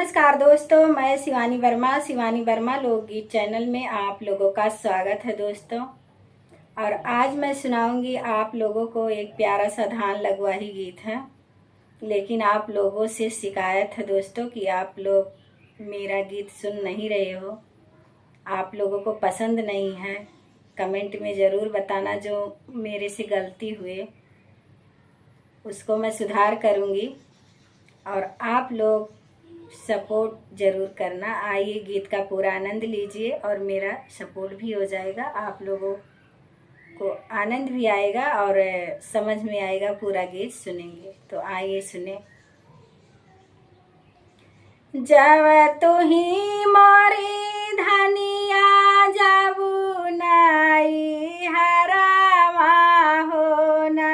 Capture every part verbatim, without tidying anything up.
नमस्कार दोस्तों, मैं शिवानी वर्मा, शिवानी वर्मा लोकगीत चैनल में आप लोगों का स्वागत है दोस्तों। और आज मैं सुनाऊंगी आप लोगों को एक प्यारा सा धान लगवाही गीत है। लेकिन आप लोगों से शिकायत है दोस्तों कि आप लोग मेरा गीत सुन नहीं रहे हो, आप लोगों को पसंद नहीं है। कमेंट में ज़रूर बताना जो मेरे से गलती हुए, उसको मैं सुधार करूँगी। और आप लोग सपोर्ट ज़रूर करना। आइए, गीत का पूरा आनंद लीजिए और मेरा सपोर्ट भी हो जाएगा, आप लोगों को आनंद भी आएगा और समझ में आएगा, पूरा गीत सुनेंगे। तो आइए सुने। जब तुही मोरी धनिया जाबू नाई हरावा हो ना,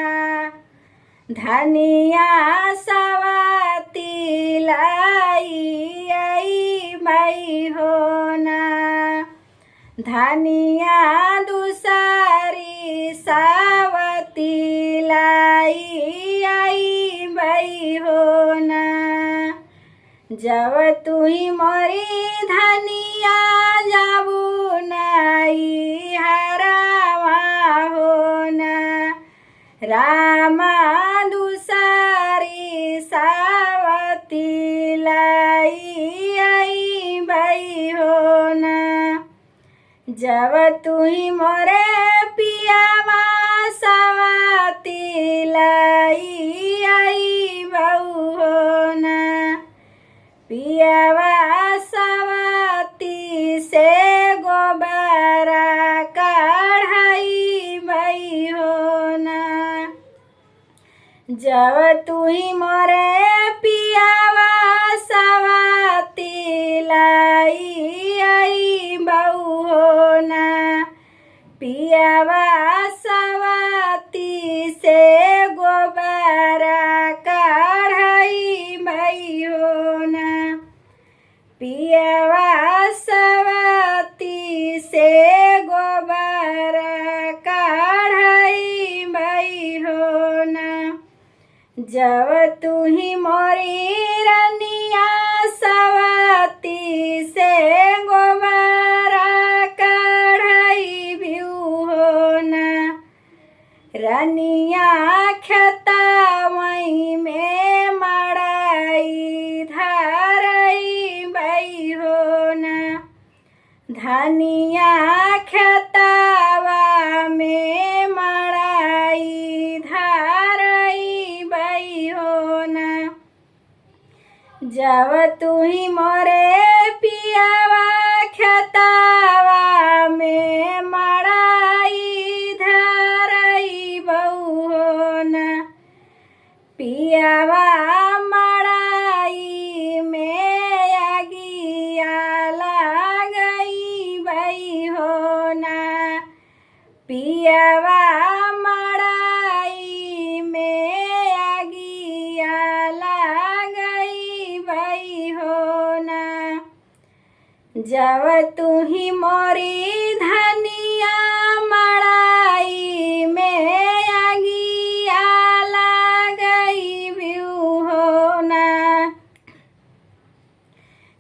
धनिया सवती लाई आई मई हो ना, धनिया दूसरी सवती लाई आई मई हो ना। जब तुही मोरी धनिया जाबू नाई हरावा हो ना, रामा दूसरी सवती लाई आई मई हो ना। जब तुही मोरे पियावा सवती लाई आई बऊ हो ना, पियावा सवती से गोबरा कढ़ाई बई हो ना। जब तुही मोरे पियावा सवती लाई आई बऊ हो ना, पियावा सवती से गोबरा कढ़ाई मई हो ना, पियावा सवती से गोबरा कढ़ाई मई हो ना। जब तुही मोरी रनिया सवती से गोबरा कढ़ाई बिऊ हो ना, रनिया खेतवई में मड़ाई धरई बई हो ना, धनिया खेतवा में मड़ाई धरई बई हो ना। जब तुही मोरे पियावा खेतवा में मड़ाई धरई बऊ हो ना, पियावा मड़ाई में अगिया लागई बई हो ना, पियावा मड़ाई में अगिया लागई बई हो ना। जब तुही मोरी धनिया मड़ाई में अगिया लागई बिऊ हो ना,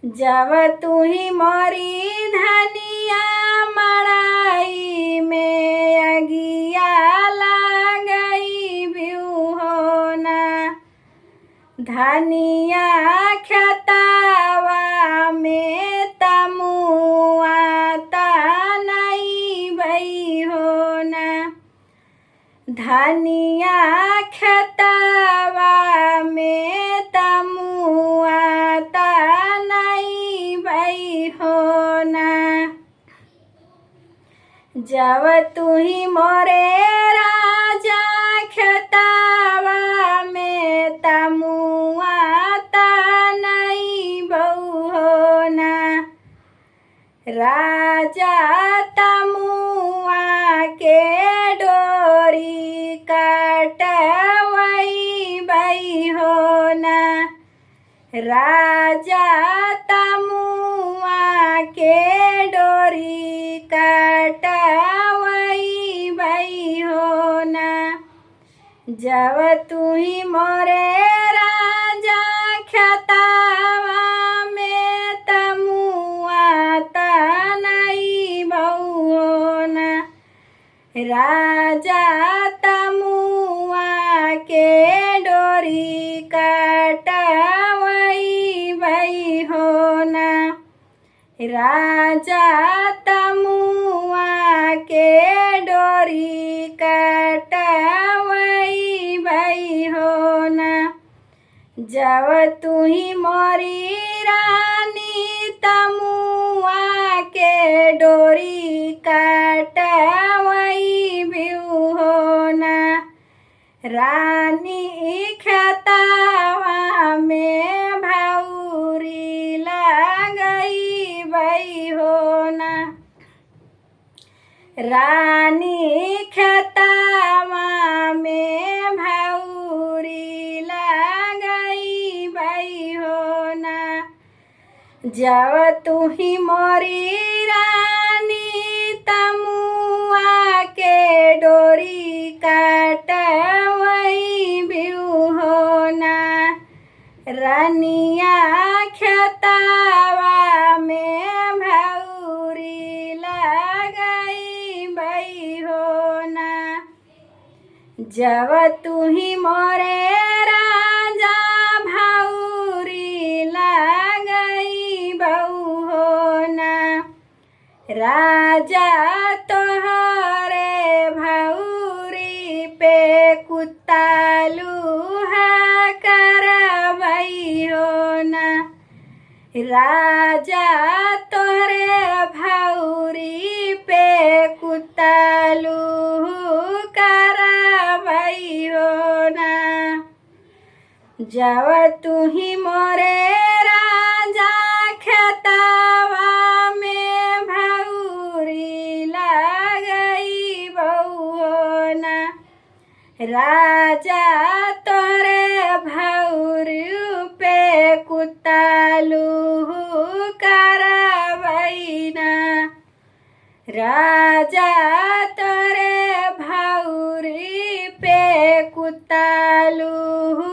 जब तुही मोरी धनिया मड़ाई में अगिया लागई बिऊ हो ना, धनिया खेतवा में तमुआ तनई बई हो ना, धनिया खेतवा में तमुआ तनई बई हो ना। जब तुही मोरे राजा खेतवा में तमुआ तनई बऊ हो ना, राजा तमुआ के डोरी कटवई बई हो ना, राजा तमुआ के डोरी कटवई बई हो ना। जब तुही मोरे राजा खेतवा राजा तमुआ के डोरी कटवइबइ हो ना। जब तुही मोरी रानी तमुआ के डोरी कटवइबू हो ना। रानी खेतवा में भौरी लगइबइ हो ना। रानी खेतवा में भौरी लगइबइ हो ना। जब तुही मोरी रानी तमुआ के डोरी कटवइबू हो ना। रनिया खेतवा में भौरी लगइबइ हो ना। जब तुही मोरे राजा भौरी लगइबउ हो ना। राजा तोहरे भौरी पे कुत्ता लूहा करबइ हो ना। राजा तोहरे भौरी पे कुत्ता लूहू करबइ हो ना। जब तुही मोरे राजा खेतवा में भौरी लगइबउ हो ना। राजा तोहरे भौरी पे कुत्ता लूहू करबइ ना। राजा तोहरे भौरी पे कुत्ता लूहू